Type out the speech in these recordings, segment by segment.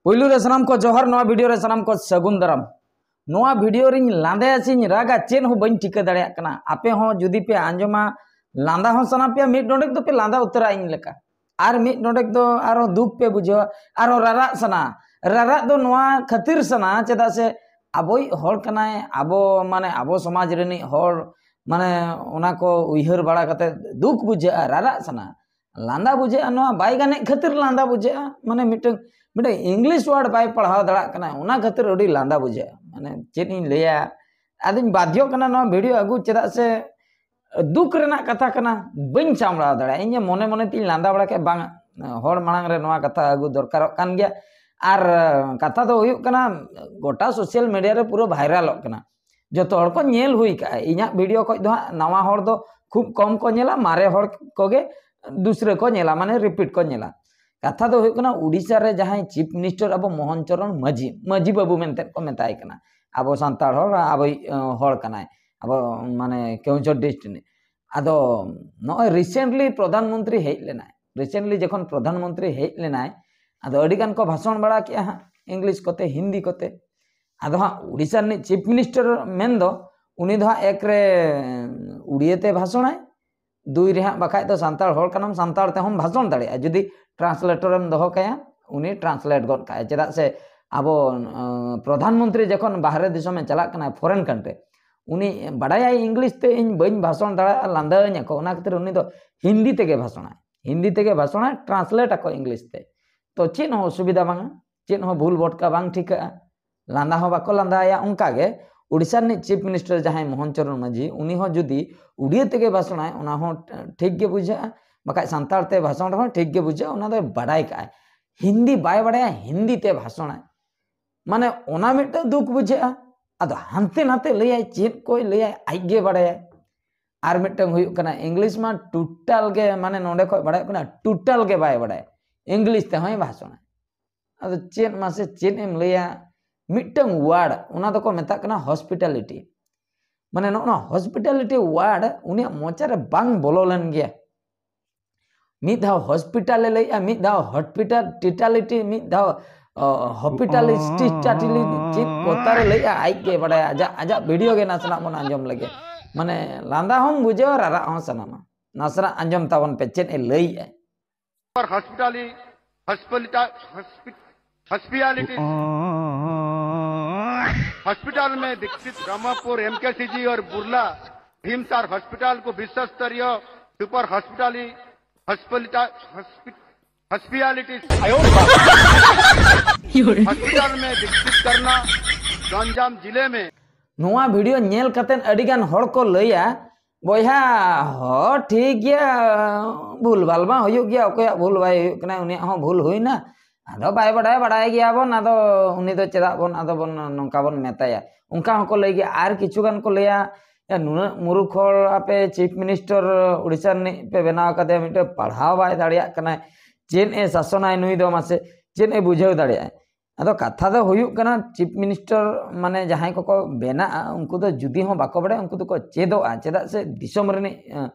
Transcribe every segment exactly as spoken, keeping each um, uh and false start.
ᱯᱩᱭᱞᱩ ᱨᱮ ᱥᱟᱱᱟᱢ ᱠᱚ ᱡᱚᱦᱟᱨ, ᱱᱚᱣᱟ ᱵᱷᱤᱰᱤᱭᱳ ᱨᱮ ᱥᱟᱱᱟᱢ ᱠᱚ ᱥᱟᱹᱜᱩᱱ ᱫᱟᱨᱟᱢ᱾ ᱱᱚᱣᱟ ᱵᱷᱤᱰᱤᱭᱳ ᱨᱤᱧ ᱞᱟᱸᱫᱟᱭᱟ ᱥᱮᱧ ᱨᱟᱜᱟ, ᱪᱮᱫ ᱦᱚᱸ ᱵᱟᱹᱧ ᱴᱷᱤᱠᱟᱹ ᱫᱟᱲᱮᱭᱟᱜ ᱠᱟᱱᱟ᱾ ᱟᱯᱮ ᱦᱚᱸ ᱡᱩᱫᱤ ᱯᱮ ᱟᱸᱡᱚᱢᱟ, ᱞᱟᱸᱫᱟ ᱦᱚᱸ ᱥᱟᱱᱟ ᱯᱮᱭᱟ, ᱢᱤᱫ ᱰᱚᱸᱰᱮᱠ ᱫᱚᱯᱮ ᱞᱟᱸᱫᱟ ᱩᱛᱟᱹᱨᱟ ᱤᱧ ᱞᱮᱠᱟ, ᱟᱨ ᱢᱤᱫ ᱰᱚᱸᱰᱮᱠ ᱫᱚ ᱟᱨᱦᱚᱸ ᱫᱩᱠ ᱯᱮ ᱵᱩᱡᱷᱟᱹᱣᱟ, ᱟᱨᱦᱚᱸ ᱨᱟᱨᱟᱜ ᱥᱟᱱᱟ᱾ ᱨᱟᱨᱟᱜ ᱫᱚ ᱱᱚᱣᱟ ᱠᱷᱟᱹᱛᱤᱨ ᱥᱟᱱᱟ, ᱪᱮᱫᱟᱜ ᱥᱮ ᱟᱵᱚᱭᱤᱡ ᱦᱚᱲ ᱠᱟᱱᱟᱭ, ᱟᱵᱚ ᱢᱟᱱᱮ ᱟᱵᱚ ᱥᱚᱢᱟᱡᱽ ᱨᱤᱱᱤᱡ ᱦᱚᱲ, ᱢᱟᱱᱮ ᱚᱱᱟ ᱠᱚ ᱩᱭᱦᱟᱹᱨ ᱵᱟᱲᱟ ᱠᱟᱛᱮ ᱫᱩᱠ ᱵᱩᱡᱷᱟᱹᱜᱼᱟ, ᱨᱟᱨᱟᱜ ᱥᱟᱱᱟ᱾ ᱞᱟᱸᱫᱟ ᱵᱩᱡᱷᱟᱹᱜᱼᱟ, ᱱᱚᱣᱟ ᱵᱟᱭ ᱜᱟᱱᱮᱫ ᱠᱷᱟᱹᱛᱤᱨ ᱞᱟᱸᱫᱟ ᱵᱩᱡᱷᱟᱹᱜᱼᱟ᱾ ᱢᱟᱱᱮ ᱢᱤᱫᱴᱟᱝ, ᱢᱤᱫᱴᱟᱝ ᱤᱝᱞᱤᱥ ᱣᱟᱨᱰ ᱵᱟᱭ ᱯᱟᱲᱦᱟᱣ ᱫᱟᱲᱮᱭᱟᱜ ᱠᱟᱱᱟ, ᱚᱱᱟ ᱠᱷᱟᱹᱛᱤᱨ ᱟᱹᱰᱤ ᱞᱟᱸᱫᱟ ᱵᱩᱡᱷᱟᱹᱜᱼᱟ᱾ ᱢᱟᱱᱮ ᱪᱮᱫ ᱤᱧ ᱞᱟᱹᱭᱟ, ᱟᱫᱚᱧ ᱵᱟᱫᱷᱭᱚᱜ ᱠᱟᱱᱟ ᱱᱚᱣᱟ ᱵᱷᱤᱰᱤᱭᱳ ᱟᱹᱜᱩ, ᱪᱮᱫᱟᱜ ᱥᱮ ᱫᱩᱠ ᱨᱮᱱᱟᱜ ᱠᱟᱛᱷᱟ ᱠᱟᱱᱟ, ᱵᱟᱹᱧ ᱥᱟᱢᱵᱲᱟᱣ ᱫᱟᱲᱮᱭᱟᱜᱼᱟ᱾ ᱤᱧ ᱢᱚᱱᱮ ᱢᱚᱱᱮ ᱛᱤᱧ ᱞᱟᱸᱫᱟ ᱵᱟᱲᱟ ᱠᱮᱫ, ᱵᱟᱝ, ᱦᱚᱲ ᱢᱟᱲᱟᱝ ᱨᱮ ᱱᱚᱣᱟ ᱠᱟᱛᱷᱟ ᱟᱹᱜᱩ ᱫᱚᱨᱠᱟᱨᱚᱜ ᱠᱟᱱ ᱜᱮᱭᱟ᱾ ᱟᱨ ᱠᱟᱛᱷᱟ ᱫᱚ ᱦᱩᱭᱩᱜ ᱠᱟᱱᱟ, ᱜᱚᱴᱟ ᱥᱳᱥᱟᱞ ᱢᱤᱰᱤᱭᱟ ᱨᱮ ᱯᱩᱨᱟᱹ ᱵᱷᱟᱭᱨᱟᱞᱚᱜ ᱠᱟᱱᱟ, ᱡᱚᱛᱚ ᱦᱚᱲ ᱠᱚ ᱧᱮᱞ ᱦᱩᱭ ᱠᱟᱜᱼᱟ᱾ ᱤᱧᱟᱹᱜ ᱵᱷᱤᱰᱤᱭᱳ ᱠᱷᱚᱡ ᱫᱚ ᱦᱟᱸᱜ ᱱᱟᱣᱟ ᱦᱚᱲ ᱫᱚ ᱠᱷᱩᱵ ᱠᱚᱢ ᱠᱚ ᱧᱮᱞᱟ, ᱢᱟᱨᱮ ᱦᱚᱲ ᱠᱚᱜᱮ ᱫᱩᱥᱨᱟᱹ ᱠᱚ ᱧᱮᱞᱟ, ᱢᱟᱱᱮ ᱨᱤᱯᱤᱴ ᱠᱚ ᱧᱮᱞᱟ᱾ ᱠᱟᱛᱷᱟ ᱫᱚ ᱦᱩᱭᱩᱜ ᱠᱟᱱᱟ, ᱩᱰᱤᱥᱟ ᱨᱮ ᱡᱟᱦᱟᱸᱭ ᱪᱤᱯ ᱢᱤᱱᱤᱥᱴᱟᱨ ᱟᱵᱚ ᱢᱳᱦᱚᱱ ᱪᱚᱨᱚᱱ ᱢᱟᱹᱡᱷᱤ, ᱢᱟᱹᱡᱷᱤ ᱵᱟᱹᱵᱩ ᱢᱮᱱᱛᱮ ᱠᱚ ᱢᱮᱛᱟᱭ ᱠᱟᱱᱟ, ᱟᱵᱚ ᱥᱟᱱᱛᱟᱲ ᱦᱚᱲ, ᱟᱵᱚᱭᱤᱡ ᱦᱚᱲ ᱠᱟᱱᱟᱭ, ᱟᱵᱚ ᱢᱟᱱᱮ ᱠᱮᱣᱚᱱᱡᱷᱚᱨ ᱰᱤᱥᱴᱨᱤᱠᱴ ᱨᱤᱱᱤᱡ᱾ ᱟᱫᱚ ᱱᱚᱜᱼᱚᱭ ᱨᱤᱥᱮᱱᱴᱞᱤ ᱯᱨᱚᱫᱷᱟᱱ ᱢᱚᱱᱛᱨᱤ ᱦᱮᱡ ᱞᱮᱱᱟᱭ, ᱨᱤᱥᱮᱱᱴᱞᱤ ᱡᱚᱠᱷᱚᱱ ᱯᱨᱚᱫᱷᱟᱱ ᱢᱚᱱᱛᱨᱤ ᱦᱮᱡ ᱞᱮᱱᱟᱭ, ᱟᱫᱚ ᱟᱹᱰᱤ ᱜᱟᱱ ᱠᱚ ᱵᱷᱟᱥᱚᱱ ᱵᱟᱲᱟ ᱠᱮᱜᱼᱟ ᱦᱟᱸᱜ, ᱤᱝᱞᱤᱥ ᱠᱚᱛᱮ, ᱦᱤᱱᱫᱤ ᱠᱚᱛᱮ᱾ ᱟᱫᱚ ᱦᱟᱸᱜ ᱩᱰᱤᱥᱟ ᱨᱤᱱᱤᱡ ᱪᱤᱯ ᱢᱤᱱᱤᱥᱴᱟᱨ ᱢᱮᱱᱫᱚ, ᱩᱱᱤ ᱫᱚ ᱦᱟᱸᱜ ᱮᱠ ᱨᱮ ᱩᱲᱤᱭᱟᱹ ᱛᱮ ᱵᱷᱟᱥᱚᱱᱟᱭ, ᱫᱩᱭ ᱨᱮ ᱦᱟᱸᱜ ᱵᱟᱠᱷᱟᱡ ᱫᱚ ᱥᱟᱱᱛᱟᱲ ᱦᱚᱲ ᱠᱟᱱᱟᱢ, ᱥᱟᱱᱛᱟᱲ ᱛᱮᱦᱚᱸᱢ ᱵᱷᱟᱥᱚᱱ ᱫᱟᱲᱮᱭᱟᱜᱼᱟ᱾ ᱡᱩᱫᱤ ᱴᱨᱟᱱᱥᱞᱮᱴᱚᱨ ᱮᱢ ᱫᱚᱦᱚ ᱠᱟᱭᱟ, ᱩᱱᱤ ᱴᱨᱟᱱᱥᱞᱮᱴ ᱜᱚᱫ ᱠᱟᱜᱼᱟᱭ᱾ ᱪᱮᱫᱟᱜ ᱥᱮ ᱟᱵᱚ ᱯᱨᱚᱫᱷᱟᱱ ᱢᱚᱱᱛᱨᱤ ᱡᱚᱠᱷᱚᱱ ᱵᱟᱦᱨᱮ ᱫᱤᱥᱚᱢᱮ ᱪᱟᱞᱟᱜ ᱠᱟᱱᱟ, ᱯᱷᱚᱨᱮᱱ ᱠᱟᱱᱴᱨᱤ, ᱩᱱᱤ ᱵᱟᱰᱟᱭᱟᱭ ᱤᱝᱞᱤᱥ ᱛᱮ ᱤᱧ ᱵᱟᱹᱧ ᱵᱷᱟᱥᱚᱱ ᱫᱟᱲᱮᱭᱟᱜᱼᱟ, ᱞᱟᱸᱫᱟᱣᱟᱹᱧᱟᱹ ᱠᱚ, ᱚᱱᱟ ᱠᱷᱟᱹᱛᱤᱨ ᱩᱱᱤ ᱫᱚ ᱦᱤᱱᱫᱤ ᱛᱮᱜᱮ ᱵᱷᱟᱥᱚᱱᱟᱭ, ᱦᱤᱱᱫᱤ ᱛᱮᱜᱮ ᱵᱷᱟᱥᱚᱱᱟᱭ, ᱴᱨᱟᱱᱥᱞᱮᱴ ᱟᱠᱚ ᱤᱝᱞᱤᱥ ᱛᱮ᱾ ᱛᱚ ᱪᱮᱫ ᱦᱚᱸ ᱚᱥᱩᱵᱤᱫᱷᱟ ᱵᱟᱝᱟ, ᱪᱮᱫ ᱦᱚᱸ ᱵᱷᱩᱞ ᱵᱷᱚᱴᱠᱟ ᱵᱟᱝ ᱴᱷᱤᱠᱟᱹᱜᱼᱟ, ᱞᱟᱸᱫᱟ ᱦᱚᱸ ᱵᱟᱠᱚ ᱞᱟᱸᱫᱟᱭᱟ᱾ ᱚᱱᱠᱟ ᱜᱮ ᱩᱰᱤᱥᱟ ᱨᱤᱱᱤᱡ ᱪᱤᱯ ᱢᱤᱱᱤᱥᱴᱟᱨ ᱡᱟᱦᱟᱸᱭ ᱢᱳᱦᱚᱱ ᱪᱚᱨᱚᱱ ᱢᱟᱹᱡᱷᱤ, ᱩᱱᱤ ᱦᱚᱸ ᱡᱩᱫᱤ ᱩᱲᱤᱭᱟᱹ ᱛᱮᱜᱮ ᱵᱷᱟᱥᱚᱱᱟᱭ, ᱚᱱᱟ ᱦᱚᱸ ᱴᱷᱤᱠ ᱜᱮ ᱵᱩᱡᱷᱟᱹᱜᱼᱟ, ᱵᱟᱠᱷᱟᱡ ᱥᱟᱱᱛᱟᱲ ᱛᱮ ᱵᱷᱟᱥᱚᱱ ᱨᱮᱦᱚᱸ ᱴᱷᱤᱠ ᱜᱮ ᱵᱩᱡᱷᱟᱹᱜᱼᱟ, ᱚᱱᱟ ᱫᱚᱭ ᱵᱟᱰᱟᱭ ᱠᱟᱜᱼᱟᱭ᱾ ᱦᱤᱱᱫᱤ ᱵᱟᱭ ᱵᱟᱰᱟᱭᱟ, ᱦᱤᱱᱫᱤ ᱛᱮ ᱵᱷᱟᱥᱚᱱᱟᱭ, ᱢᱟᱱᱮ ᱚᱱᱟ ᱢᱤᱫᱴᱟᱝ ᱫᱩᱠ ᱵᱩᱡᱷᱟᱹᱜᱼᱟ᱾ ᱟᱫᱚ ᱦᱟᱱᱛᱮ ᱱᱟᱛᱮ ᱞᱟᱹᱭᱟᱭ, ᱪᱮᱫ ᱠᱚᱭ ᱞᱟᱹᱭᱟᱭ, ᱟᱡ ᱜᱮ ᱵᱟᱰᱟᱭᱟᱭ᱾ ᱟᱨ ᱢᱤᱫᱴᱟᱝ ᱦᱩᱭᱩᱜ ᱠᱟᱱᱟ, ᱤᱝᱞᱤᱥ ᱢᱟ ᱴᱳᱴᱟᱞ ᱜᱮ, ᱢᱟᱱᱮ ᱱᱚᱰᱮ ᱠᱷᱚᱡ ᱵᱟᱰᱟᱭᱚᱜ ᱠᱟᱱᱟ, ᱴᱳᱴᱟᱞ ᱜᱮ ᱵᱟᱭ ᱵᱟᱰᱟᱭᱟ, ᱤᱝᱞᱤᱥ ᱛᱮᱦᱚᱸᱭ ᱵᱷᱟᱥᱚᱱᱟ᱾ ᱟᱫᱚ ᱪᱮᱫ ᱢᱟᱥᱮ ᱪᱮᱫ ᱮᱢ ᱞᱟᱹᱭᱟ, ᱢᱤᱫᱴᱟᱝ ᱣᱟᱨᱰ, ᱚᱱᱟ ᱫᱚᱠᱚ ᱢᱮᱛᱟᱜ ᱠᱟᱱᱟ ᱦᱚᱥᱯᱤᱴᱟᱞᱤᱴᱤ᱾ ᱢᱟᱱᱮ ᱱᱚᱜᱼᱚ ᱱᱚᱣᱟ ᱦᱚᱥᱯᱤᱴᱟᱞᱤᱴᱤ ᱣᱟᱨᱰ ᱩᱱᱤᱭᱟᱜ ᱢᱚᱪᱟ ᱨᱮ ᱵᱟᱝ ᱵᱚᱞᱚ ᱞᱮᱱ ᱜᱮᱭᱟ᱾ ᱢᱤᱫ ᱫᱷᱟᱣ ᱦᱚᱥᱯᱤᱴᱟᱞᱮ ᱞᱟᱹᱭᱮᱜᱼᱟ, ᱢᱤᱫ ᱫᱷᱟᱣ ᱦᱚᱥᱯᱤᱴᱟᱞ ᱴᱤᱴᱟᱞᱤᱴᱤ, ᱢᱤᱫ ᱫᱷᱟᱣ ᱦᱚᱥᱯᱤᱴᱟᱞᱤᱥᱴᱤ ᱪᱮᱫ ᱠᱚᱛᱟᱨᱮ ᱞᱟᱹᱭᱮᱜᱼᱟ, ᱟᱡ ᱜᱮ ᱵᱟᱰᱟᱭᱟ᱾ ᱟᱡᱟᱜ ᱟᱡᱟᱜ ᱵᱷᱤᱰᱤᱭᱳ ᱜᱮ ᱱᱟᱥᱮᱱᱟᱜ ᱵᱚᱱ ᱟᱸᱡᱚᱢ ᱞᱮᱜᱮ᱾ ᱢᱟᱱᱮ ᱞᱟᱸᱫᱟ ᱦᱚᱸᱢ ᱵᱩᱡᱷᱟᱹᱣᱟ, ᱨᱟᱨᱟᱜ ᱦᱚᱸ ᱥᱟᱱᱟᱢᱟ᱾ ᱱᱟᱥᱮᱱᱟᱜ ᱟᱸᱡᱚᱢ ᱛᱟᱵᱚᱱ ᱯᱮ, ᱪᱮᱫ ᱮ ᱞᱟᱹᱭᱮᱜᱼᱟ᱾ पर हॉस्पिटल हॉस्पिटलिटी हॉस्पिटलिटी हॉस्पिटल में विकसित ब्रह्मपुर एमकेसीजी और बुर्ला भीमसार हॉस्पिटल को विश्व स्तरीय super hospital hospitality hospitality hospital में विकसित करना। गंजाम जिले में ᱱᱚᱣᱟ ᱵᱷᱤᱰᱤᱭᱳ ᱧᱮᱞ ᱠᱟᱛᱮ ᱟᱹᱰᱤ ᱜᱟᱱ ᱦᱚᱲ ᱠᱚ ᱞᱟᱹᱭᱟ, ᱵᱚᱭᱦᱟ, ᱦᱚᱸ ᱴᱷᱤᱠ ᱜᱮᱭᱟ, ᱵᱷᱩᱞ ᱵᱷᱟᱞ ᱢᱟ ᱦᱩᱭᱩᱜ ᱜᱮᱭᱟ, ᱚᱠᱚᱭᱟᱜ ᱵᱷᱩᱞ ᱵᱟᱭ ᱦᱩᱭᱩᱜ ᱠᱟᱱᱟ, ᱩᱱᱤᱭᱟᱜ ᱦᱚᱸ ᱵᱷᱩᱞ ᱦᱩᱭᱱᱟ᱾ ᱟᱫᱚ ᱵᱟᱭ ᱵᱟᱰᱟᱭᱟ, ᱵᱟᱰᱟᱭ ᱜᱮᱭᱟ ᱵᱚᱱ, ᱟᱫᱚ ᱩᱱᱤ ᱫᱚ ᱪᱮᱫᱟᱜ ᱵᱚᱱ ᱟᱫᱚ ᱵᱚᱱ ᱱᱚᱝᱠᱟ ᱵᱚᱱ ᱢᱮᱛᱟᱭᱟ? ᱚᱱᱠᱟ ᱦᱚᱸᱠᱚ ᱞᱟᱹᱭ ᱜᱮᱭᱟ᱾ ᱟᱨ ᱠᱤᱪᱷᱩ ᱜᱟᱱ ᱠᱚ ᱞᱟᱹᱭᱟ, "ᱭᱟ, ᱱᱩᱱᱟᱹᱜ ᱢᱩᱨᱩᱠᱷ ᱦᱚᱲ ᱟᱯᱮ ᱪᱤᱯ ᱢᱤᱱᱤᱥᱴᱟᱨ ᱩᱲᱤᱥᱥᱟ ᱨᱤᱱᱤᱡ ᱯᱮ ᱵᱮᱱᱟᱣ ᱠᱟᱫᱮᱭᱟ, ᱢᱤᱫᱴᱮᱱ ᱯᱟᱲᱦᱟᱣ ᱵᱟᱭ ᱫᱟᱲᱮᱭᱟᱜ ᱠᱟᱱᱟᱭ, ᱪᱮᱫ ᱮ ᱥᱟᱥᱚᱱᱟᱭ ᱱᱩᱭ ᱫᱚ, ᱢᱟᱥᱮ ᱪᱮᱫ ᱮ ᱵᱩᱡᱷᱟᱹᱣ ᱫᱟᱲᱮᱭᱟᱜᱼᱟ?" ᱟᱫᱚ ᱠᱟᱛᱷᱟ ᱫᱚ ᱦᱩᱭᱩᱜ ᱠᱟᱱᱟ, ᱪᱤᱯ ᱢᱤᱱᱤᱥᱴᱟᱨ ᱢᱟᱱᱮ ᱡᱟᱦᱟᱸᱭ ᱠᱚᱠᱚ ᱵᱮᱱᱟᱜᱼᱟ, ᱩᱱᱠᱩ ᱫᱚ ᱡᱩᱫᱤ ᱦᱚᱸ ᱵᱟᱠᱚ ᱵᱟᱲᱟᱭᱟ, ᱩᱱᱠᱩ ᱫᱚᱠᱚ ᱪᱮᱫᱚᱜᱼᱟ᱾ ᱪᱮᱫᱟᱜ ᱥᱮ ᱫᱤᱥᱚᱢ ᱨᱤᱱᱤᱡ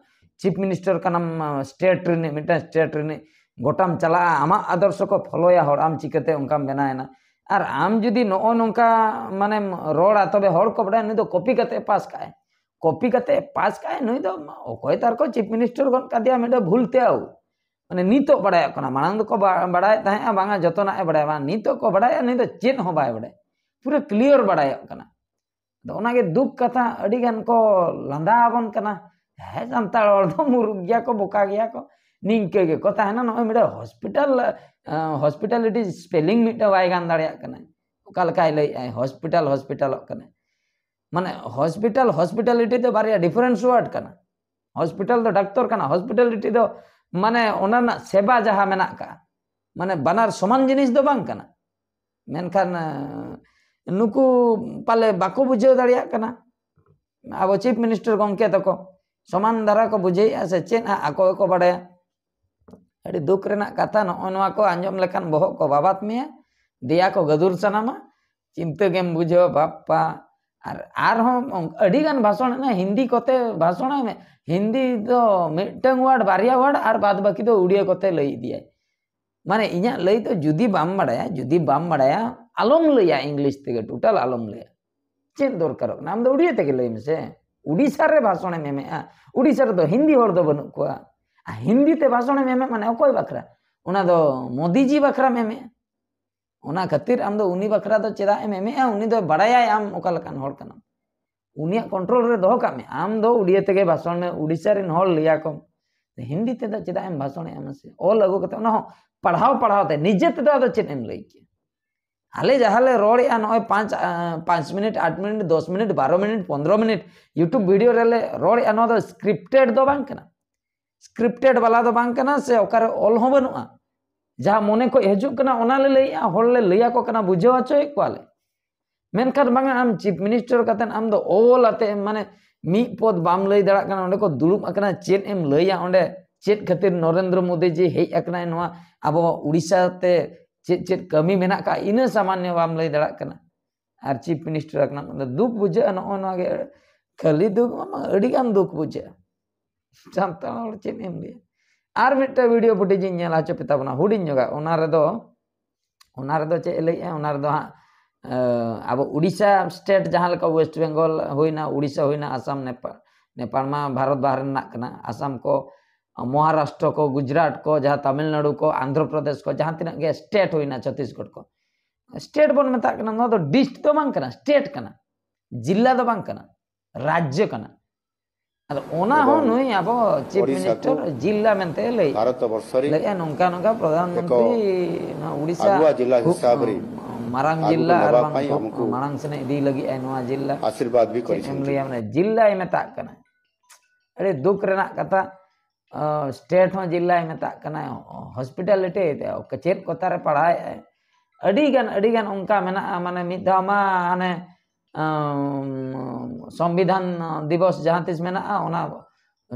ᱪᱤᱯ ᱢᱤᱱᱤᱥᱴᱟᱨ ᱠᱟᱱᱟᱢ, ᱥᱴᱮᱴ ᱨᱤᱱᱤᱡ, ᱢᱤᱫᱴᱟᱝ ᱥᱴᱮᱴ ᱨᱤᱱᱤᱡ ᱜᱚᱴᱟᱢ ᱪᱟᱞᱟᱜᱼᱟ, ᱟᱢᱟᱜ ᱟᱫᱚᱨᱥᱚ ᱠᱚ ᱯᱷᱚᱞᱳᱭᱟ ᱦᱚᱲ, ᱟᱢ ᱪᱤᱠᱟᱹᱛᱮ ᱚᱱᱠᱟᱢ ᱵᱮᱱᱟᱣᱮᱱᱟ? ᱟᱨ ᱟᱢ ᱡᱩᱫᱤ ᱱᱚᱜᱼᱚ ᱱᱚᱝᱠᱟ ᱢᱟᱱᱮᱢ ᱨᱚᱲᱟ, ᱛᱚᱵᱮ ᱦᱚᱲ ᱠᱚ ᱵᱟᱲᱟᱭᱟ ᱱᱩᱭ ᱫᱚ ᱠᱚᱯᱤ ᱠᱟᱛᱮ ᱯᱟᱥ ᱠᱟᱜᱼᱟᱭ, ᱠᱚᱯᱤ ᱠᱟᱛᱮ ᱯᱟᱥ ᱠᱟᱜᱼᱟᱭ ᱱᱩᱭ ᱫᱚ᱾ ᱚᱠᱚᱭ ᱛᱟᱨ ᱠᱚ ᱪᱤᱯ ᱢᱤᱱᱤᱥᱴᱟᱨ ᱜᱚᱫ ᱠᱟᱫᱮᱭᱟ ᱢᱤᱫᱴᱮᱱ ᱵᱷᱩᱞ ᱛᱮ ᱟᱹᱣ᱾ ᱢᱟᱱᱮ ᱱᱤᱛᱚᱜ ᱵᱟᱲᱟᱭᱚᱜ ᱠᱟᱱᱟ, ᱢᱟᱲᱟᱝ ᱫᱚᱠᱚ ᱵᱟ- ᱵᱟᱲᱟᱭᱮᱫ ᱛᱟᱦᱮᱸᱜᱼᱟ ᱵᱟᱝᱟ ᱡᱚᱛᱚᱱᱟᱜ ᱮ ᱵᱟᱲᱟᱭᱟ, ᱵᱟᱝ, ᱱᱤᱛᱚᱜ ᱠᱚ ᱵᱟᱲᱟᱭᱟ ᱱᱩᱭ ᱫᱚ ᱪᱮᱫ ᱦᱚᱸ ᱵᱟᱭ ᱵᱟᱲᱟᱭᱟ, ᱯᱩᱨᱟᱹ ᱠᱞᱤᱭᱟᱨ ᱵᱟᱲᱟᱭᱚᱜ ᱠᱟᱱᱟ᱾ ᱟᱫᱚ ᱚᱱᱟᱜᱮ ᱫᱩᱠ ᱠᱟᱛᱷᱟ, ᱟᱹᱰᱤ ᱜᱟᱱ ᱠᱚ ᱞᱟᱸᱫᱟ ᱟᱵᱚᱱ ᱠᱟᱱᱟ, ᱦᱮᱸ ᱥᱟᱱᱛᱟᱲ ᱦᱚᱲ ᱫᱚ ᱢᱩᱨᱩᱠ ᱜᱮᱭᱟ ᱠᱚ, ᱵᱚᱠᱟ ᱜᱮᱭᱟ ᱠᱚ, ᱱᱤᱝᱠᱟᱹ ᱜᱮᱠᱚ ᱛᱟᱦᱮᱱᱟ᱾ ᱱᱚᱜᱼᱚᱭ ᱢᱤᱫᱴᱮᱱ ᱦᱚᱥᱯᱤᱴᱟᱞ, ᱦᱚᱥᱯᱤᱴᱟᱞᱤᱴᱤ ᱥᱯᱮᱞᱤᱝ ᱢᱤᱫᱴᱮᱱ ᱵᱟᱭ ᱜᱟᱱ ᱫᱟᱲᱮᱭᱟᱜ ᱠᱟᱱᱟ, ᱚᱠᱟ ᱞᱮᱠᱟᱭ ᱞᱟᱹᱭᱮᱫᱼᱟᱭ ᱦᱚᱥᱯᱤᱴᱟᱞ ᱦᱚᱥᱯᱤᱴᱟᱞᱚᱜ ᱠᱟᱱᱟ᱾ ᱢᱟᱱᱮ ᱦᱚᱥᱯᱤᱴᱟᱞ ᱦᱚᱥᱯᱤᱴᱟᱞᱤᱴᱤ ᱫᱚ ᱵᱟᱨᱭᱟ ᱰᱤᱯᱷᱟᱨᱮᱱᱥ ᱣᱟᱨᱰ ᱠᱟᱱᱟ᱾ ᱦᱚᱥᱯᱤᱴᱟᱞ ᱫᱚ ᱰᱟᱠᱛᱚᱨ ᱠᱟᱱᱟ, ᱦᱚᱥᱯᱤᱴᱟᱞᱤᱴᱤ ᱫᱚ ᱢᱟᱱᱮ ᱚᱱᱟ ᱨᱮᱱᱟᱜ ᱥᱮᱵᱟ ᱡᱟᱦᱟᱸ ᱢᱮᱱᱟᱜ ᱠᱟᱜᱼᱟ, ᱢᱟᱱᱮ ᱵᱟᱱᱟᱨ ᱥᱚᱢᱟᱱ ᱡᱤᱱᱤᱥ ᱫᱚ ᱵᱟᱝ ᱠᱟᱱᱟ᱾ ᱢᱮᱱᱠᱷᱟᱱ ᱱᱩᱠᱩ ᱯᱟᱞᱮ ᱵᱟᱠᱚ ᱵᱩᱡᱷᱟᱹᱣ ᱫᱟᱲᱮᱭᱟᱜ ᱠᱟᱱᱟ᱾ ᱟᱵᱚ ᱪᱤᱯ ᱢᱤᱱᱤᱥᱴᱟᱨ ᱜᱚᱢᱠᱮ ᱛᱟᱠᱚ ᱥᱚᱢᱟᱱ ᱫᱷᱟᱨᱟ ᱠᱚ ᱵᱩᱡᱷᱟᱹᱣᱮᱫᱼᱟ ᱥᱮ ᱪᱮᱫ ᱦᱟᱸᱜ, ᱟᱠᱚ ᱜᱮᱠᱚ ᱵᱟᱲᱟᱭᱟ᱾ ᱟᱹᱰᱤ ᱫᱩᱠ ᱨᱮᱱᱟᱜ ᱠᱟᱛᱷᱟ, ᱱᱚᱜᱼᱚ ᱱᱚᱣᱟ ᱠᱚ ᱟᱸᱡᱚᱢ ᱞᱮᱠᱷᱟᱱ ᱵᱚᱦᱚᱜ ᱠᱚ ᱵᱟᱵᱟᱫ ᱢᱮᱭᱟ, ᱫᱮᱭᱟ ᱠᱚ ᱜᱟᱹᱫᱩᱨ ᱥᱟᱱᱟᱢᱟ, ᱪᱤᱱᱛᱟᱹ ᱜᱮᱢ ᱵᱩᱡᱷᱟᱹᱣᱟ ᱵᱟᱯᱯᱟ᱾ ᱟᱨ ᱟᱨᱦᱚᱸ ᱚᱱ- ᱟᱹᱰᱤ ᱜᱟᱱ ᱵᱷᱟᱥᱚᱱ ᱦᱮᱱᱟᱜᱼᱟ, ᱦᱤᱱᱫᱤ ᱠᱚᱛᱮ ᱵᱷᱟᱥᱚᱱᱟᱭ ᱢᱮ᱾ ᱦᱤᱱᱫᱤ ᱫᱚ ᱢᱤᱫᱴᱟᱝ ᱣᱟᱨᱰ ᱵᱟᱨᱭᱟ ᱣᱟᱨᱰ ᱟᱨ ᱵᱟᱫ ᱵᱟᱹᱠᱤ ᱫᱚ ᱩᱲᱤᱭᱟᱹ ᱠᱚᱛᱮ ᱞᱟᱹᱭ ᱤᱫᱤᱭᱟᱭ᱾ ᱢᱟᱱᱮ ᱤᱧᱟᱹᱜ ᱞᱟᱹᱭ ᱫᱚ, ᱡᱩᱫᱤ ᱵᱟᱢ ᱵᱟᱲᱟᱭᱟ, ᱡᱩᱫᱤ ᱵᱟᱢ ᱵᱟᱲᱟᱭᱟ, ᱟᱞᱚᱢ ᱞᱟᱹᱭᱟ, ᱤᱝᱞᱤᱥ ᱛᱮᱜᱮ ᱴᱳᱴᱟᱞ ᱟᱞᱚᱢ ᱞᱟᱹᱭᱟ᱾ ᱪᱮᱫ ᱫᱚᱨᱠᱟᱨᱚᱜ ᱠᱟᱱᱟ? ᱟᱢ ᱫᱚ ᱩᱲᱤᱭᱟ ᱛᱮᱜᱮ ᱞᱟᱹᱭ ᱢᱮᱥᱮ᱾ ᱩᱲᱤᱥᱥᱟ ᱨᱮ ᱵᱷᱟᱥᱚᱱᱮᱢ ᱮᱢᱮᱜᱼᱟ, ᱩᱲᱤᱥᱥᱟ ᱨᱮᱫᱚ ᱦᱤᱱᱫᱤ ᱦᱚᱲ ᱫᱚ ᱵᱟᱹᱱᱩᱜ ᱠᱚᱣᱟ᱾ ᱟᱨ ᱦᱤᱱᱫᱤ ᱛᱮ ᱵᱷᱟᱥᱚᱱᱮᱢ ᱮᱢᱮᱜ ᱢᱟᱱᱮ ᱚᱠᱚᱭ ᱵᱟᱠᱷᱨᱟ? ᱚᱱᱟ ᱫᱚ ᱢᱳᱫᱤᱡᱤ ᱵᱟᱠᱷᱨᱟᱢ ᱮᱢᱮᱜᱼᱟ᱾ ᱚᱱᱟ ᱠᱷᱟᱹᱛᱤᱨ ᱟᱢ ᱫᱚ ᱩᱱᱤ ᱵᱟᱠᱷᱨᱟ ᱫᱚ ᱪᱮᱫᱟᱜ ᱮᱢ ᱮᱢᱮᱜᱼᱟ? ᱩᱱᱤ ᱫᱚᱭ ᱵᱟᱲᱟᱭᱟᱭ ᱟᱢ ᱚᱠᱟ ᱞᱮᱠᱟᱱ ᱦᱚᱲ ᱠᱟᱱᱟᱢ᱾ ᱩᱱᱤᱭᱟᱜ ᱠᱚᱱᱴᱨᱳᱞ ᱨᱮ ᱫᱚᱦᱚ ᱠᱟᱜ ᱢᱮ᱾ ᱟᱢ ᱫᱚ ᱩᱲᱤᱭᱟ ᱛᱮᱜᱮ ᱵᱷᱟᱥᱚᱱ ᱢᱮ, ᱩᱲᱤᱥᱥᱟ ᱨᱮᱱ ᱦᱚᱲ ᱞᱟᱹᱭᱟ ᱠᱚᱢ᱾ ᱦᱤᱱᱫᱤ ᱛᱮᱫᱚ ᱪᱮᱫᱟᱜ ᱮᱢ ᱵᱷᱟᱥᱚᱱᱮᱜᱼᱟ ᱢᱟᱥᱮ? ᱚᱞ ᱟᱹᱜᱩ ᱠᱟᱛᱮ, ᱚᱱᱟ ᱦᱚᱸ ᱯᱟᱲᱦᱟᱣ ᱯᱟᱲᱦᱟᱣ ᱛᱮ, ᱱᱤᱡᱮ ᱛᱮᱫᱚ ᱟᱫᱚ ᱪᱮᱫ ᱮᱢ ᱞᱟᱹᱭ ᱠᱮᱭᱟ? ᱟᱞᱮ ᱡᱟᱦᱟᱸ ᱞᱮ ᱨᱚᱲᱮᱜᱼᱟ, ᱱᱚᱜᱼᱚᱭ ᱯᱟᱸᱪ, ᱟᱸ, ᱯᱟᱸᱪ ᱢᱤᱱᱤᱴ, ᱟᱴ ᱢᱤᱱᱤᱴ, ᱫᱚᱥ ᱢᱤᱱᱤᱴ, ᱵᱟᱨᱚ ᱢᱤᱱᱤᱴ, ᱯᱚᱱᱫᱽᱨᱚ ᱢᱤᱱᱤᱴ YouTube video ᱨᱮᱞᱮ ᱨᱚᱲᱮᱜᱼᱟ, ᱱᱚᱣᱟ ᱫᱚ ᱥᱠᱨᱤᱯᱴᱮᱰ ᱫᱚ ᱵᱟᱝ ᱠᱟᱱᱟ᱾ ᱥᱠᱨᱤᱯᱴᱮᱰ ᱵᱟᱞᱟ ᱫᱚ ᱵᱟᱝ ᱠᱟᱱᱟ, ᱥᱮ ᱚᱠᱟᱨᱮ ᱚᱞ ᱦᱚᱸ ᱵᱟᱹᱱᱩᱜᱼᱟ᱾ ᱡᱟᱦᱟᱸ ᱢᱚᱱᱮ ᱠᱷᱚᱡ ᱦᱤᱡᱩᱜ ᱠᱟᱱᱟ, ᱚᱱᱟ ᱞᱮ ᱞᱟᱹᱭᱮᱜᱼᱟ, ᱦᱚᱲ ᱞᱮ ᱞᱟᱹᱭ ᱟᱠᱚ ᱠᱟᱱᱟ, ᱵᱩᱡᱷᱟᱹᱣ ᱦᱚᱪᱚᱭᱮᱫ ᱠᱚᱣᱟᱞᱮ᱾ ᱢᱮᱱᱠᱷᱟᱱ ᱵᱟᱝᱟ, ᱟᱢ ᱪᱤᱯ ᱢᱤᱱᱤᱥᱴᱟᱨ ᱠᱟᱛᱮᱫ ᱟᱢ ᱫᱚ ᱚᱞ ᱟᱛᱮ, ᱢᱟᱱᱮ, ᱢᱤᱫ ᱯᱚᱫ ᱵᱟᱢ ᱞᱟᱹᱭ ᱫᱟᱲᱮᱭᱟᱜ ᱠᱟᱱᱟ᱾ ᱚᱸᱰᱮ ᱠᱚ ᱫᱩᱲᱩᱵ ᱟᱠᱟᱱᱟ, ᱪᱮᱫ ᱮᱢ ᱞᱟᱹᱭᱟ ᱚᱸᱰᱮ? ᱪᱮᱫ ᱠᱷᱟᱹᱛᱤᱨ ᱱᱚᱨᱮᱱᱫᱨᱚ ᱢᱳᱫᱤ ᱡᱤ ᱦᱮᱡ ᱟᱠᱟᱱᱟᱭ ᱱᱚᱣᱟ ᱟᱵᱚ ᱩᱲᱤᱥᱥᱟ ᱛᱮ? ᱪᱮᱫ ᱪᱮᱫ ᱠᱟᱹᱢᱤ ᱢᱮᱱᱟᱜ ᱟᱠᱟᱫ, ᱤᱱᱟᱹ ᱥᱟᱢᱟᱱᱱᱚ ᱵᱟᱢ ᱞᱟᱹᱭ ᱫᱟᱲᱮᱭᱟᱜ ᱠᱟᱱᱟ᱾ ᱟᱨ ᱪᱤᱯ ᱢᱤᱱᱤᱥᱴᱟᱨ ᱠᱟᱱᱟ, ᱫᱩᱠ ᱵᱩᱡᱷᱟᱹᱜᱼᱟ᱾ ᱱᱚᱜᱼᱚ ᱱᱚᱣᱟ ᱜᱮ, ᱠᱷᱟᱹᱞᱤ ᱫᱩᱠ ᱵᱟᱝ, ᱟᱹᱰᱤ ᱜᱟᱱ ᱫᱩᱠ ᱵᱩᱡᱷᱟᱹᱜᱼᱟ᱾ ᱥᱟᱱᱛᱟᱲ ᱦᱚᱲ ᱪᱮᱫ ᱮᱢ ᱞᱟᱹᱭᱟ? ᱟᱨ ᱢᱤᱫᱴᱮᱱ video footage ᱤᱧ ᱧᱮᱞ ᱦᱚᱪᱚ ᱯᱮ ᱛᱟᱵᱚᱱᱟ, ᱦᱩᱰᱤᱧ ᱧᱚᱜᱟᱜ᱾ ᱚᱱᱟ ᱨᱮᱫᱚ, ᱚᱱᱟ ᱨᱮᱫᱚ ᱪᱮᱫ ᱮ ᱞᱟᱹᱭᱮᱜᱼᱟ? ᱚᱱᱟ ᱨᱮᱫᱚ ᱦᱟᱸᱜ, ᱟᱸ, ᱟᱵᱚ ᱩᱲᱤᱥᱥᱟ state, ᱡᱟᱦᱟᱸ ᱞᱮᱠᱟ West Bengal ᱦᱩᱭᱱᱟ, ᱩᱲᱤᱥᱥᱟ ᱦᱩᱭᱱᱟ, ᱟᱥᱟᱢ, ᱱᱮᱯᱟᱞ, ᱱᱮᱯᱟᱞ ᱢᱟ ᱵᱷᱟᱨᱚᱛ ᱵᱟᱦᱨᱮ ᱨᱮᱱᱟᱜ ᱠᱟᱱᱟ, ᱟᱥᱟᱢ ᱠᱚ, ᱢᱚᱦᱟᱨᱟᱥᱴᱨᱚ ᱠᱚ, ᱜᱩᱡᱽᱨᱟᱴ ᱠᱚ, ᱡᱟᱦᱟᱸ ᱛᱟᱢᱤᱞᱱᱟᱲᱩ ᱠᱚ, ᱟᱱᱫᱷᱨᱚ ᱯᱨᱚᱫᱮᱥ ᱠᱚ, ᱡᱟᱦᱟᱸ ᱛᱤᱱᱟᱹᱜ ᱜᱮ state ᱦᱩᱭᱱᱟ, ᱪᱷᱚᱛᱤᱥᱜᱚᱲ ᱠᱚ, state ᱵᱚᱱ ᱢᱮᱛᱟᱜ ᱠᱟᱱᱟ, ᱱᱚᱣᱟ ᱫᱚ district ᱫᱚ ᱵᱟᱝ ᱠᱟᱱᱟ, state ᱠᱟᱱᱟ, ᱡᱤᱞᱟ ᱫᱚ ᱵᱟᱝ ᱠᱟᱱᱟ, ᱨᱟᱡᱽᱡᱚ ᱠᱟᱱᱟ᱾ ᱟᱫᱚ ᱚᱱᱟ ᱦᱚᱸ ᱱᱩᱭ ᱟᱵᱚ ᱪᱤᱯ ᱢᱤᱱᱤᱥᱴᱟᱨ ᱡᱤᱞᱟ ᱢᱮᱱᱛᱮ ᱞᱟᱹᱭ, ᱞᱟᱹᱭᱮᱜᱼᱟ, ᱱᱚᱝᱠᱟ ᱱᱚᱝᱠᱟ ᱯᱨᱚᱫᱷᱟᱱ ᱢᱚᱱᱛᱨᱤ ᱱᱚᱣᱟ ᱩᱲᱤᱥᱥᱟ ᱠᱷᱩᱵ ᱢᱟᱨᱟᱝ ᱡᱤᱞᱟ ᱟᱨ ᱵᱟᱝ ᱠᱷᱩᱵ ᱢᱟᱲᱟᱝ ᱥᱮᱱ ᱤᱫᱤ ᱞᱟᱹᱜᱤᱫ ᱟᱭ ᱱᱚᱣᱟ ᱡᱤᱞᱟ᱾ ᱟᱥᱤᱨᱵᱟᱫᱽ ᱵᱷᱤ ᱪᱮᱫ ᱮᱢ ᱞᱟᱹᱭᱟ, ᱢᱟᱱᱮ ᱡᱤᱞᱟᱭ ᱢᱮᱛᱟᱜ ᱠᱟᱱᱟ᱾ ᱟᱹᱰᱤ ᱫᱩᱠ ᱨᱮᱱᱟᱜ ᱠᱟᱛᱷᱟ᱾ ᱟᱸ, state ᱦᱚᱸ ᱡᱤᱞᱟᱭ ᱢᱮᱛᱟᱜ ᱠᱟᱱᱟ, hospitality ᱛᱮ ᱪᱮᱫ ᱠᱚᱛᱷᱟ ᱨᱮ ᱯᱟᱲᱦᱟᱣᱮᱫ ᱟᱭ᱾ ᱟᱹᱰᱤ ᱜᱟᱱ, ᱟᱹᱰᱤ ᱜᱟᱱ ᱚᱱᱠᱟ ᱢᱮᱱᱟᱜᱼᱟ, ᱢᱟᱱᱮ ᱢᱤᱫ ᱫᱷᱟᱣ ᱢᱟ ᱦᱟᱱᱮ, ᱟᱸ, ᱥᱚᱝᱵᱤᱫᱷᱟᱱ ᱫᱤᱵᱚᱥ ᱡᱟᱦᱟᱸ ᱛᱤᱥ ᱢᱮᱱᱟᱜᱼᱟ, ᱚᱱᱟ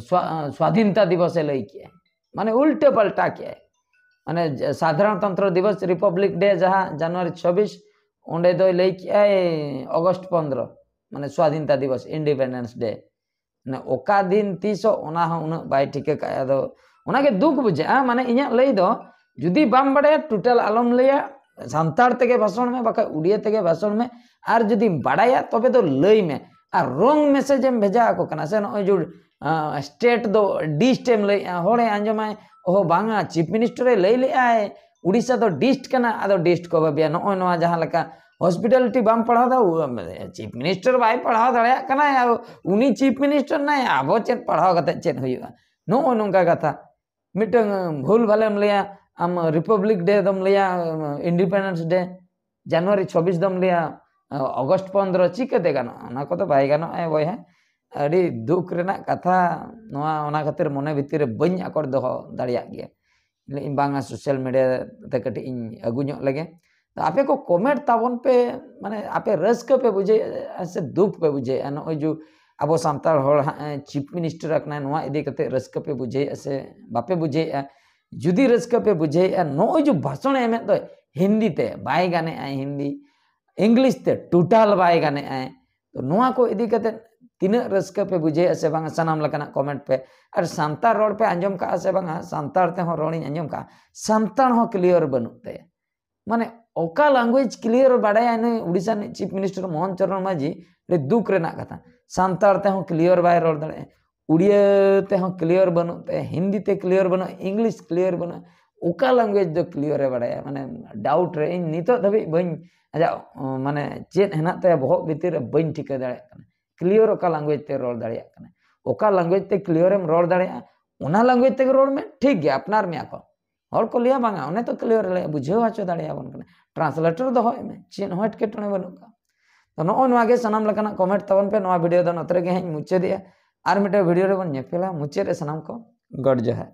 ᱥᱣᱟ-, ᱥᱣᱟᱫᱷᱤᱱᱛᱟ ᱫᱤᱵᱚᱥ ᱮ ᱞᱟᱹᱭ ᱠᱮᱜᱼᱟ, ᱢᱟᱱᱮ ᱩᱞᱴᱟᱹ ᱯᱟᱞᱴᱟ ᱠᱮᱜᱼᱟᱭ᱾ ᱢᱟᱱᱮ ᱥᱟᱫᱷᱟᱨᱚᱱᱛᱚᱱᱛᱨᱚ ᱫᱤᱵᱚᱥ, Republic Day ᱡᱟᱦᱟᱸ January ᱪᱷᱚᱵᱵᱤᱥ, ᱚᱸᱰᱮ ᱫᱚᱭ ᱞᱟᱹᱭ ᱠᱮᱜᱼᱟᱭ August ᱯᱚᱱᱫᱽᱨᱚ, ᱢᱟᱱᱮ ᱥᱣᱟᱫᱷᱤᱱᱛᱟ ᱫᱤᱵᱚᱥ, Independence Day᱾ ᱢᱟᱱᱮ ᱚᱠᱟ ᱫᱤᱱ ᱛᱤᱥᱚᱜ, ᱚᱱᱟ ᱦᱚᱸ ᱩᱱᱟᱹᱜ ᱵᱟᱭ ᱴᱷᱤᱠᱟᱹ ᱠᱟᱜᱼᱟ᱾ ᱟᱫᱚ ᱚᱱᱟᱜᱮ ᱫᱩᱠ ᱵᱩᱡᱷᱟᱹᱜᱼᱟ᱾ ᱢᱟᱱᱮ ᱤᱧᱟᱹᱜ ᱞᱟᱹᱭ ᱫᱚ, ᱡᱩᱫᱤ ᱵᱟᱢ ᱵᱟᱲᱟᱭᱟ, ᱴᱳᱴᱟᱞ ᱟᱞᱚᱢ ᱞᱟᱹᱭᱟ, ᱥᱟᱱᱛᱟᱲ ᱛᱮᱜᱮ ᱵᱷᱟᱥᱚᱱ ᱢᱮ, ᱵᱟᱠᱷᱟᱡ ᱩᱲᱤᱭᱟ ᱛᱮᱜᱮ ᱵᱷᱟᱥᱚᱱ ᱢᱮ᱾ ᱟᱨ ᱡᱩᱫᱤᱢ ᱵᱟᱲᱟᱭᱟ, ᱛᱚᱵᱮ ᱫᱚ ᱞᱟᱹᱭ ᱢᱮ᱾ ᱟᱨ ᱨᱚᱝ ᱢᱮᱥᱮᱡᱽ ᱮᱢ ᱵᱷᱮᱡᱟ ᱟᱠᱚ ᱠᱟᱱᱟ ᱥᱮ, ᱱᱚᱜᱼᱚᱭ ᱡᱮ ᱥᱴᱮᱴ ᱫᱚ ᱰᱤᱥᱴ ᱮᱢ ᱞᱟᱹᱭᱮᱜᱼᱟ, ᱦᱚᱲᱮ ᱟᱸᱡᱚᱢᱟᱭ, ᱚᱦᱚ ᱵᱟᱝᱟ, ᱪᱤᱯ ᱢᱤᱱᱤᱥᱴᱟᱨᱮ ᱞᱟᱹᱭ ᱞᱮᱜᱼᱟᱭ ᱩᱲᱤᱥᱥᱟ ᱫᱚ ᱰᱤᱥᱴ ᱠᱟᱱᱟ, ᱟᱫᱚ ᱰᱤᱥᱴ ᱠᱚ ᱵᱷᱟᱹᱵᱤᱭᱟ᱾ ᱱᱚᱜᱼᱚᱭ ᱱᱚᱣᱟ ᱡᱟᱦᱟᱸ ᱞᱮᱠᱟ ᱦᱚᱥᱯᱤᱴᱟᱞᱤᱴᱤ ᱵᱟᱢ ᱯᱟᱲᱦᱟᱣ ᱫᱟ, ᱪᱤᱯ ᱢᱤᱱᱤᱥᱴᱟᱨ ᱵᱟᱭ ᱯᱟᱲᱦᱟᱣ ᱫᱟᱲᱮᱭᱟᱜ ᱠᱟᱱᱟᱭ, ᱟᱨ ᱩᱱᱤ ᱪᱤᱯ ᱢᱤᱱᱤᱥᱴᱟᱨ ᱱᱟᱭ, ᱟᱵᱚ ᱪᱮᱫ ᱯᱟᱲᱦᱟᱣ ᱠᱟᱛᱮ ᱪᱮᱫ ᱦᱩᱭᱩᱜᱼᱟ? ᱱᱚᱜᱼᱚ ᱱᱚᱝᱠᱟ ᱠᱟᱛᱷᱟ᱾ ᱢᱤᱫᱴᱟᱝ ᱵᱷᱩᱞ ᱵᱷᱟᱞᱮᱢ ᱞᱟᱹᱭᱟ, ᱟᱢ ᱨᱤᱯᱟᱵᱽᱞᱤᱠ ᱰᱮ ᱫᱚᱢ ᱞᱟᱹᱭᱟ, ᱤᱱᱰᱤᱯᱮᱱᱰᱮᱱᱥ ᱰᱮ, ᱡᱟᱱᱩᱣᱟᱨᱤ ᱪᱷᱚᱵᱵᱤᱥ ᱫᱚᱢ ᱞᱟᱹᱭᱟ ᱚᱜᱚᱥᱴ ᱯᱚᱱᱫᱽᱨᱚ, ᱪᱤᱠᱟᱹᱛᱮ ᱜᱟᱱᱚᱜᱼᱟ? ᱚᱱᱟ ᱠᱚᱫᱚ ᱵᱟᱭ ᱜᱟᱱᱚᱜᱼᱟ ᱵᱚᱭᱦᱟ᱾ ᱟᱹᱰᱤ ᱫᱩᱠ ᱨᱮᱱᱟᱜ ᱠᱟᱛᱷᱟ ᱱᱚᱣᱟ, ᱚᱱᱟ ᱠᱷᱟᱹᱛᱤᱨ ᱢᱚᱱᱮ ᱵᱷᱤᱛᱤᱨ ᱨᱮ ᱵᱟᱹᱧ ᱟᱠᱚᱴ ᱫᱚᱦᱚ ᱫᱟᱲᱮᱭᱟᱜ ᱜᱮᱭᱟ᱾ ᱤᱧ ᱵᱟᱝᱟ, ᱥᱳᱥᱟᱞ ᱢᱤᱰᱤᱭᱟ ᱛᱮ ᱠᱟᱹᱴᱤᱡ ᱤᱧ ᱟᱹᱜᱩ ᱧᱚᱜ ᱞᱮᱜᱮ᱾ ᱛᱚ ᱟᱯᱮ ᱠᱚ ᱠᱚᱢᱮᱱᱴ ᱛᱟᱵᱚᱱ ᱯᱮ, ᱢᱟᱱᱮ ᱟᱯᱮ ᱨᱟᱹᱥᱠᱟᱹ ᱯᱮ ᱵᱩᱡᱷᱟᱹᱣᱮᱫᱼᱟ ᱥᱮ ᱫᱩᱠ ᱯᱮ ᱵᱩᱡᱷᱟᱹᱣᱮᱫᱼᱟ? ᱱᱚᱜᱼᱚᱭ ᱡᱮ ᱟᱵᱚ ᱥᱟᱱᱛᱟᱲ ᱦᱚᱲ ᱦᱟᱸᱜ ᱪᱤᱯ ᱢᱤᱱᱤᱥᱴᱟᱨ ᱟᱠᱟᱱᱟᱭ, ᱱᱚᱣᱟ ᱤᱫᱤ ᱠᱟᱛᱮ ᱨᱟᱹᱥᱠᱟᱹ ᱯᱮ ᱵᱩᱡᱷᱟᱹᱣᱮᱫᱼᱟ ᱥᱮ ᱵᱟᱯᱮ ᱵᱩᱡᱷᱟᱹᱣᱮᱫᱼᱟ? ᱡᱩᱫᱤ ᱨᱟᱹᱥᱠᱟᱹ ᱯᱮ ᱵᱩᱡᱷᱟᱹᱣᱮᱫᱼᱟ, ᱱᱚᱜᱼᱚᱭ ᱡᱮ ᱵᱷᱟᱥᱚᱱᱮ ᱮᱢᱮᱫ ᱫᱚᱭ ᱦᱤᱱᱫᱤ ᱛᱮ, ᱵᱟᱭ ᱜᱟᱱᱮᱫᱼᱟᱭ ᱦᱤᱱᱫᱤ, ᱤᱝᱞᱤᱥ ᱛᱮ ᱴᱳᱴᱟᱞ ᱵᱟᱭ ᱜᱟᱱᱮᱫᱼᱟᱭ, ᱛᱚ ᱱᱚᱣᱟ ᱠᱚ ᱤᱫᱤ ᱠᱟᱛᱮ ᱛᱤᱱᱟᱹᱜ ᱨᱟᱹᱥᱠᱟᱹ ᱯᱮ ᱵᱩᱡᱷᱟᱹᱣᱮᱫᱼᱟ ᱥᱮ ᱵᱟᱝᱟ, ᱥᱟᱱᱟᱢ ᱞᱮᱠᱟᱱᱟᱜ ᱠᱚᱢᱮᱱᱴ ᱯᱮ᱾ ᱟᱨ ᱥᱟᱱᱛᱟᱲ ᱨᱚᱲ ᱯᱮ ᱟᱸᱡᱚᱢ ᱠᱟᱜᱼᱟ ᱥᱮ ᱵᱟᱝᱟ? ᱥᱟᱱᱛᱟᱲ ᱛᱮᱦᱚᱸ ᱨᱚᱲᱤᱧ ᱟᱸᱡᱚᱢ ᱠᱟᱜᱼᱟ, ᱥᱟᱱᱛᱟᱲ ᱦᱚᱸ ᱠᱞᱤᱭᱟᱨ ᱵᱟᱹᱱᱩᱜ ᱛᱟᱭᱟ᱾ ᱢᱟᱱᱮ ᱚᱠᱟ ᱞᱟᱝᱜᱩᱭᱮᱡᱽ ᱠᱞᱤᱭᱟᱨ ᱵᱟᱲᱟᱭᱟ ᱱᱩᱭ ᱩᱲᱤᱥᱥᱟ ᱨᱤᱱᱤᱡ ᱪᱤᱯ ᱢᱤᱱᱤᱥᱴᱟᱨ ᱢᱳᱦᱚᱱ ᱪᱚᱨᱚᱬ ᱢᱟᱹᱡᱷᱤ? ᱟᱹᱰᱤ ᱫᱩᱠ ᱨᱮᱱᱟᱜ ᱠᱟᱛᱷᱟ, ᱥᱟᱱᱛᱟᱲ ᱛᱮᱦᱚᱸ ᱠᱞᱤᱭᱟᱨ ᱵᱟᱭ ᱨᱚᱲ ᱫᱟᱲᱮᱭᱟᱜᱼᱟ, ᱩᱲᱤᱭᱟᱹ ᱛᱮᱦᱚᱸ ᱠᱞᱤᱭᱟᱨ ᱵᱟᱹᱱᱩᱜ ᱛᱟᱭᱟ, ᱦᱤᱱᱫᱤ ᱛᱮ ᱠᱞᱤᱭᱟᱨ ᱵᱟᱹᱱᱩᱜᱼᱟ, ᱤᱝᱞᱤᱥ ᱠᱞᱤᱭᱟᱨ ᱵᱟᱹᱱᱩᱜᱼᱟ᱾ ᱚᱠᱟ ᱞᱟᱝᱜᱩᱭᱮᱡᱽ ᱫᱚ ᱠᱞᱤᱭᱟᱨ ᱮ ᱵᱟᱲᱟᱭᱟ? ᱢᱟᱱᱮ ᱰᱟᱣᱩᱴ ᱨᱮ, ᱤᱧ ᱱᱤᱛᱚᱜ ᱫᱷᱟᱹᱵᱤᱡ ᱵᱟᱹᱧ, ᱟᱡᱟᱜ ᱢᱟᱱᱮ ᱪᱮᱫ ᱦᱮᱱᱟᱜ ᱛᱟᱭᱟ ᱵᱚᱦᱚᱜ ᱵᱷᱤᱛᱤᱨ ᱨᱮ ᱵᱟᱹᱧ ᱴᱷᱤᱠᱟᱹ ᱫᱟᱲᱮᱭᱟᱜ ᱠᱟᱱᱟ᱾ ᱠᱞᱤᱭᱟᱨ ᱚᱠᱟ ᱞᱟᱝᱜᱩᱭᱮᱡᱽ ᱛᱮ ᱨᱚᱲ ᱫᱟᱲᱮᱭᱟᱜ ᱠᱟᱱᱟ, ᱚᱠᱟ ᱞᱟᱝᱜᱩᱭᱮᱡᱽ ᱛᱮ ᱠᱞᱤᱭᱟᱨ ᱮᱢ ᱨᱚᱲ ᱫᱟᱲᱮᱭᱟᱜᱼᱟ, ᱚᱱᱟ ᱞᱟᱝᱜᱩᱭᱮᱡᱽ ᱛᱮᱜᱮ ᱨᱚᱲ ᱢᱮ, ᱴᱷᱤᱠ ᱜᱮᱭᱟ, ᱟᱯᱱᱟᱨ ᱢᱮᱭᱟ ᱠᱚ᱾ ᱦᱚᱲ ᱠᱚ ᱞᱟᱹᱭᱟ, "ᱵᱟᱝᱟ, ᱚᱱᱮ ᱛᱚ ᱠᱞᱤᱭᱟᱨ ᱞᱮ ᱵᱩᱡᱷᱟᱹᱣ ᱦᱚᱪᱚ ᱫᱟᱲᱮᱭᱟᱵᱚᱱ ᱠᱟᱱᱟ, ᱴᱨᱟᱱᱥᱞᱮᱴᱚᱨ ᱫᱚᱦᱚᱭ ᱢᱮ, ᱪᱮᱫ ᱦᱚᱸ ᱮᱴᱠᱮᱴᱚᱬᱮ ᱵᱟᱹᱱᱩᱜ ᱠᱟᱜᱼᱟ᱾" ᱛᱚ ᱱᱚᱜᱼᱚᱭ ᱱᱚᱣᱟ ᱜᱮ ᱥᱟᱱᱟᱢ ᱞᱮᱠᱟᱱᱟᱜ ᱠᱚᱢᱮᱱᱴ ᱛᱟᱵᱚᱱ ᱯᱮ᱾ ᱱᱚᱣᱟ ᱵᱷᱤᱰᱤᱭᱳ ᱫᱚ ᱱᱚᱛᱮ ᱨᱮᱜᱮ ᱦᱟᱸᱜ ᱤᱧ ᱢᱩᱪᱟᱹᱫᱮᱜᱼᱟ᱾ ᱟᱨ ᱢᱤᱫᱴᱮᱱ ᱵᱷᱤᱰᱤᱭᱳ ᱨᱮᱵᱚᱱ ᱧᱮᱯᱮᱞᱟ᱾ ᱢᱩᱪᱟᱹᱫ ᱨᱮ ᱥᱟᱱᱟᱢ ᱠᱚ ᱜᱚᱰ ᱡᱚᱦᱟᱨ᱾